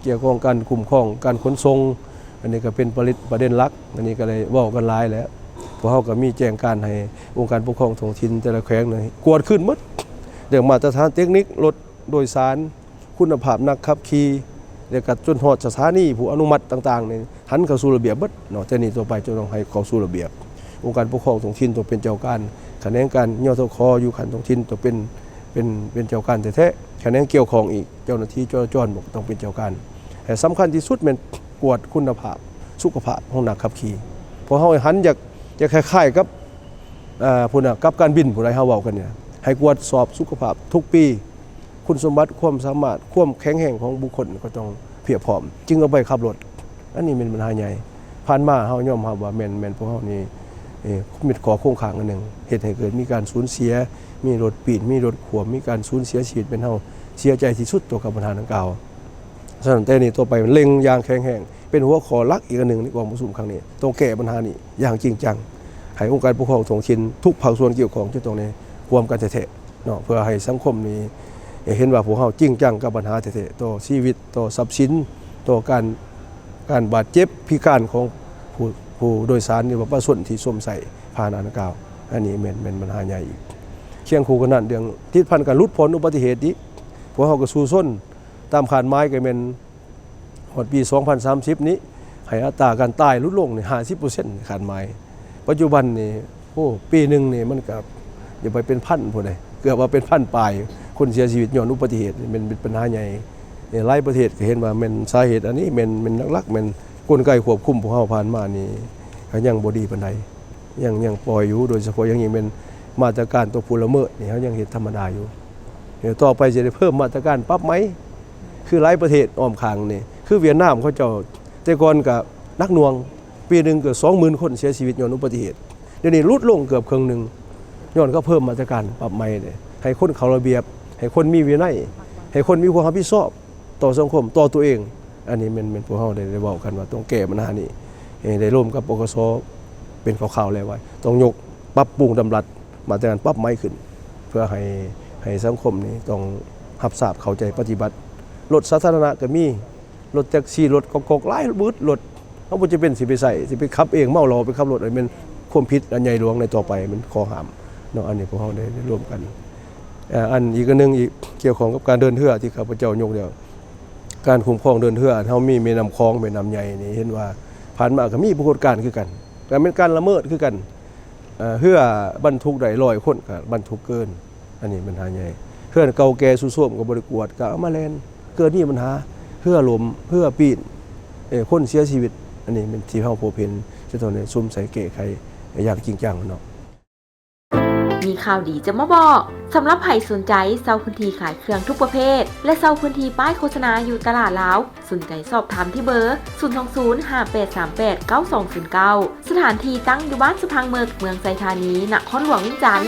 ກ່ຽວກັບການຄຸ້ມຄອງການຂົນສົ່ງ ອັນນີ້ກໍເປັນປະເດັນ ປະເດັນຫຼັກ ອັນນີ້ກໍໄດ້ເວົ້າກັນຫຼາຍແລ້ວ. ພວກເຮົາກໍມີແຈ້ງການໃຫ້ອົງການປົກຄອງທ້ອງຖິ່ນແຕ່ລະແຂວງນີ້ກວດຄືນໝົດ ເລື່ອງມາດຕະຖານເຕັກນິກລົດໂດຍສານ ຄຸນນະພາບນັກຂັບຂີ່ ແລະ ກໍຈົນຮອດສະຖານີຜູ້ອະນຸມັດຕ່າງໆນີ້ ຫັນເຂົ້າສູ່ລະບຽບໝົດເນາະ. ແຕ່ນີ້ຕໍ່ໄປຈະຕ້ອງໃຫ້ເຂົ້າສູ່ລະບຽບ. ອົງການປົກຄອງທ້ອງຖິ່ນຕ້ອງເປັນເຈົ້າການ, ຂະແໜງການ ຍທຂ ຢູ່ຂັ້ນທ້ອງຖິ່ນຕ້ອງເປັນ ເປັນ ເປັນເຈົ້າການແທ້ໆ, ຂະແໜງກ່ຽວຂ້ອງອີກ ເຈົ້າໜ້າທີ່ຈະລາຈອນກໍຕ້ອງເປັນເຈົ້າການ. ແລະ ສຳຄັນທີ່ສຸດແມ່ນກວດຄຸນນະພາບສຸຂະພາບຂອງນັກຂັບຂີ່. ເພາະເຮົາຫັນຢາກ ຢາກຄ້າຍໆກັບ ອາ ພຸ້ນນະ ກັບການບິນຜູ້ໃດເຮົາເວົ້າກັນນີ້ນະ ໃຫ້ກວດສອບສຸຂະພາບທຸກປີ. ຄຸນສົມບັດ, ຄວາມສາມາດ, ຄວາມແຂງແຮງຂອງບຸກຄົນກໍຕ້ອງພຽບພ້ອມ ຈຶ່ງເອົາໄປຂັບລົດ. ອັນນີ້ແມ່ນບັນຫາໃຫຍ່. ຜ່ານມາເຮົາຍອມຮັບວ່າແມ່ນ, ແມ່ນພວກເຮົານີ້ ເອີ ມີຂໍ້ຄົງຄ້າງອັນໜຶ່ງ ເຮັດໃຫ້ເກີດມີການສູນເສຍ, ມີລົດປີ້ນ, ມີລົດຂວ້ຳ, ມີການສູນເສຍຊີວິດ, ແມ່ນເຮົາເສຍໃຈທີ່ສຸດຕໍ່ກັບບັນຫາດັ່ງກ່າວ. ສະນັ້ນ ແຕ່ນີ້ຕໍ່ໄປເລັ່ງຢ່າງແຂງແຮງ ເປັນຫົວຂໍ້ຫຼັກອີກອັນໜຶ່ງໃນກອງປະຊຸມຄັ້ງນີ້ ຕ້ອງແກ້ບັນຫານີ້ຢ່າງຈິງຈັງ ໃຫ້ອົງການປົກຄອງທ້ອງຖິ່ນທຸກພາກສ່ວນກ່ຽວຂ້ອງຈະຕ້ອງໄດ້ຮ່ວມກັນແທ້ໆເນາະ ເພື່ອໃຫ້ສັງຄົມນີ້ເຫັນວ່າພວກເຮົາຈິງຈັງກັບບັນຫາແທ້ໆ ຕໍ່ຊີວິດ, ຕໍ່ຊັບສິນ, ຕໍ່ການ ການບາດເຈັບພິການຂອງຜູ້ ຜູ້ໂດຍສານ ຫຼືວ່າປະຊາຊົນທີ່ຊົມໃຊ້ພາຫະນະດັ່ງກ່າວ. ອັນນີ້ແມ່ນ ແມ່ນບັນຫາໃຫຍ່ອີກ. ຄຽງຄູ່ກັນນັ້ນ ເລື່ອງຕິດພັນການຫຼຸດຜ່ອນອຸບັດຕິເຫດອີກ ພວກເຮົາກໍສູ້ຊົນ ຕາມຄາດໝາຍກໍແມ່ນຮອດປີສອງພັນສາມສິບນີ້ ໃຫ້ອັດຕາການຕາຍຫຼຸດລົງນີ້ຫ້າສິບເປີເຊັນ ຄາດໝາຍ. ປັດຈຸບັນນີ້ ໂອ້ ປີໜຶ່ງນີ້ມັນກໍຢ່າໄປເປັນພັນພຸ້ນເດ້ ເກືອບວ່າເປັນພັນປາຍ ຄົນເສຍຊີວິດຍ້ອນອຸບັດຕິເຫດ. ແມ່ນເປັນບັນຫາໃຫຍ່. ຫຼາຍປະເທດກໍເຫັນວ່າແມ່ນສາເຫດອັນນີ້ແມ່ນ ແມ່ນຫຼັກໆ ແມ່ນກົນໄກຄວບຄຸມພວກເຮົາຜ່ານມານີ້ ກໍຍັງບໍ່ດີປານໃດ. ຍັງ ຍັງປ່ອຍຢູ່ ໂດຍສະເພາະຢ່າງຍິ່ງແມ່ນມາດຕະການຕໍ່ຜູ້ລະເມີດນີ້ ເຮົາຍັງເຮັດທຳມະດາຢູ່. ຕໍ່ໄປຈະໄດ້ເພີ່ມມາດຕະການປັບໃໝ ຄືຫຼາຍປະເທດອ້ອມຂ້າງນີ້ ຄືຫວຽດນາມເຂົາເຈົ້າ ແຕ່ກ່ອນກະໜັກໜ່ວງ ປີໜຶ່ງເກືອບສອງໝື່ນຄົນເສຍຊີວິດຍ້ອນອຸບັດຕິເຫດ. ດຽວນີ້ຫຼຸດລົງເກືອບເຄິ່ງໜຶ່ງ ຍ້ອນເຂົາເພີ່ມມາດຕະການປັບໃໝເດ້ ໃຫ້ຄົນເຂົ້າລະບຽບ ໃຫ້ຄົນມີວິໄນ ໃຫ້ຄົນມີຄວາມຮັບຜິດຊອບ ຕໍ່ສັງຄົມ ຕໍ່ຕົວເອງ. ອັນນີ້ແມ່ນ ແມ່ນພວກເຮົາໄດ້ ໄດ້ເວົ້າກັນວ່າຕ້ອງແກ້ບັນຫານີ້ ໃຫ້ໄດ້ລວມກັບ ປກສ ເປັນຂ່າວໆແລ້ວວ່າ ຕ້ອງຍົກປັບປຸງດຳລັດມາດຕະການປັບໃໝຂຶ້ນ ເພື່ອໃຫ້ ໃຫ້ສັງຄົມນີ້ຕ້ອງຮັບຊາບເຂົ້າໃຈປະຕິບັດ. ລົດສາທາລະນະກໍມີ ລົດແທັກຊີ ລົດກອກໆ ຫຼາຍບຶດ ລົດ ເຮົາບໍ່ຈຳເປັນຊິໄປໃຊ້ ຊິໄປຂັບເອງ ເມົາເຫຼົ້າໄປຂັບລົດ ອັນນີ້ແມ່ນຄວາມຜິດອັນໃຫຍ່ຫຼວງໃນຕໍ່ໄປ ແມ່ນຂໍ້ຫ້າມເນາະ. ອັນນີ້ພວກເຮົາໄດ້ ໄດ້ລວມກັນ ເອີ ອັນອີກອັນໜຶ່ງອີກ ກ່ຽວຂ້ອງກັບການເດີນເຮືອທີ່ຂ້າພະເຈົ້າຍົກແລ້ວ ການຄຸ້ມຄອງເດີນເຮືອ ເຮົາມີແມ່ນ້ຳຂອງ ແມ່ນ້ຳໃຫຍ່ນີ້ ເຫັນວ່າຜ່ານມາກໍມີປາກົດການຄືກັນ ກໍແມ່ນການລະເມີດຄືກັນ. ເອີ ເຮືອບັນທຸກໄດ້ຮ້ອຍຄົນ ກໍບັນທຸກເກີນ. ອັນນີ້ບັນຫາໃຫຍ່. ເຮືອນເກົ່າແກ່ຊຸດໂຊມກໍບໍ່ໄດ້ກວດ ກໍເອົາມາແລ່ນ ເກີດມີບັນຫາ ເຮືອລົ້ມ ເຮືອປີ້ນ ເອີ ຄົນເສຍຊີວິດ. ອັນນີ້ແມ່ນທີ່ເຮົາພົບເຫັນ ຈະຕ້ອງໄດ້ສຸມໃສ່ແກ້ໄຂຢ່າງຈິງຈັງເນາະ. ມີຂ່າວດີຈະມາບອກ. ສຳລັບໃຜສົນໃຈເຊົ່າພື້ນທີ່ຂາຍເຄື່ອງທຸກປະເພດ ແລະ ເຊົ່າພື້ນທີ່ປ້າຍໂຄສະນາຢູ່ຕະຫຼາດລາວ, ສົນໃຈສອບຖາມທີ່ເບີ ສູນສອງສູນ ຫ້າແປດສາມແປດ ເກົ້າສອງສູນເກົ້າ. ສະຖານທີ່ຕັ້ງຢູ່ບ້ານສະພັງເໝິກ, ເມືອງໄຊທານີ, ນະຄອນຫຼວງວຽງຈັນ.